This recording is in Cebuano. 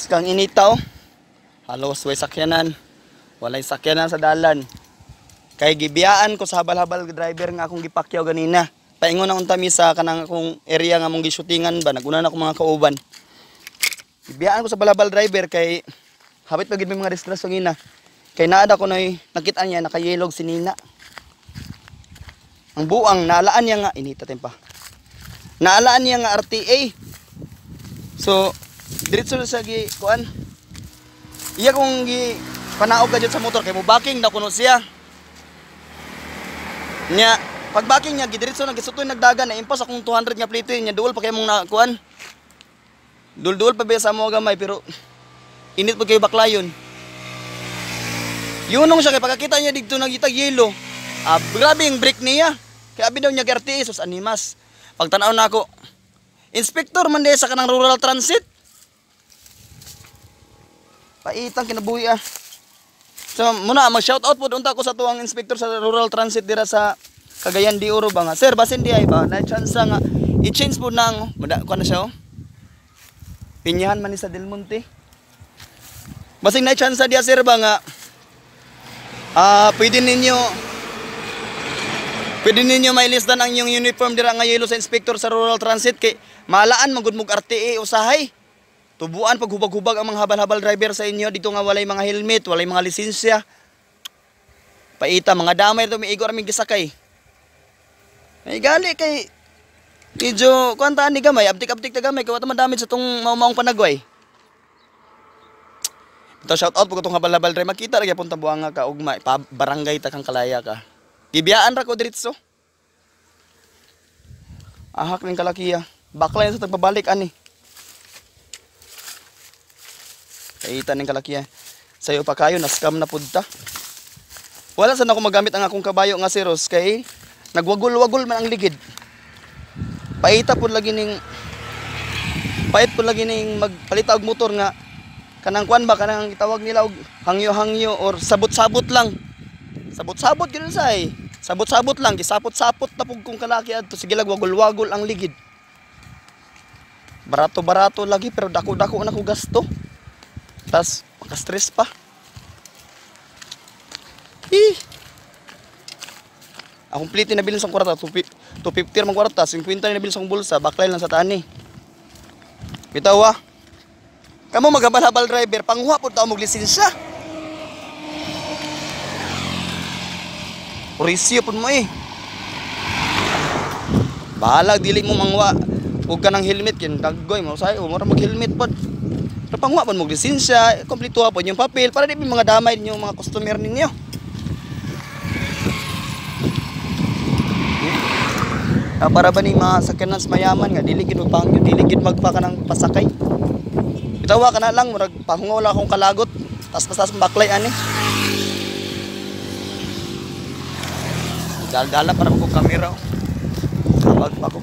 Kang initaw. Halos way sakyanan. Walay sakyanan sa dalan. Kay gibiyaan ko sa habal-habal driver nga akong gipakyaw ganina. Paingon na unta mi sa kanang akong area nga mong gishootingan ba, naguna na akong mga kauban. Gibiyaan ko sa balabal driver kay hapit pa gid may mga distress ngina. Kay naada ko noy nakita niya nakayelog si Nina. Ang buang naalaan niya nga inita tempa. Naalaan niya nga RTA. So diretso na siya gi kuan. Iya kong gi panaog ka sa motor kay mo backing na kuno siya. Nya pag backing niya gidiretso na gisutoy nagdagan na impas akong 200 nga plate niya duol pa kay mong nakuan. Dul-dul pa ba sa mo gamay pero init pa kayo baklayon. Yunong siya kay pagkakita niya didto nagitag yelo. Ah, grabe yung brake niya. Kay abi daw niya RTA sus animas. Pagtan-aw na ako, inspector man di sa kanang rural transit. Paitang kinabuhi ah. So muna mag shout out po unta ko sa tuwang inspector sa rural transit dira sa Cagayan de Oro ba nga. Sir, basin di ay ba na chance nga i-change po nang mada ko na siya oh. Pinyahan man ni sa Del Monte. Basing na chance diya sir ba nga pwede ninyo mailisdan ang inyong uniform dira nga yelo sa inspector sa rural transit kay malaan man gud mog RTA usahay. Tubuan pag hubag-hubag ang mga habal-habal driver sa inyo dito nga walay mga helmet, walay mga lisensya. Paita mga damay to miigo ra gisakay. Ay gali kay medyo kuan ni gamay, abtik-abtik ta gamay kay wa ta man damage sa tong mao-maong panagway. Ito shout out po katong habal-habal driver makita ra gyapon ta buanga ka ugma pa barangay ta kang kalaya ka. Gibiyaan ra ko diretso. Ahak ning kalakiya. Baklay sa tagpabalik ani. Kaita ning kalakiya. Sayo pa kayo na scam na pud ta. Wala sa nako magamit ang akong kabayo nga si Rose kay nagwagul-wagul man ang ligid. Paita pud lagi ning pait pud lagi ning magpalita og motor nga kanang kuan ba kanang gitawag nila og hangyo-hangyo or sabot-sabot lang. Sabot-sabot gyud say. Sabot-sabot lang gisapot-sapot na pug kong kalaki adto sige lag wagul-wagul ang ligid. Barato-barato lagi pero dako-dako na ko gasto. Tas maka-stress pa. Ih. Akong plate nabilin sa kwarta, 250 man kwarta, 50 na nabilin sa bulsa, baklay lang sa tani. Bitaw ah. Kamo maghabal-habal driver, panghuwa pud ta og lisensya. Orisyo pud mo eh. Bahalag dili mo mangwa og kanang helmet kin daggoy mo say mura mag helmet pod. Pero panghuwa pud mo og lisensya, kompleto pod yung papel para di mga damay ninyo mga customer ninyo. Para ba ni mga sakyanan sa mayaman nga dili gid magpangyo, dili gid magpa kanang pasakay. Bitawa ka na lang murag pahungaw lang akong kalagot, tas basta baklay ani. Daldala para magkong kamera. Kabag pa ko.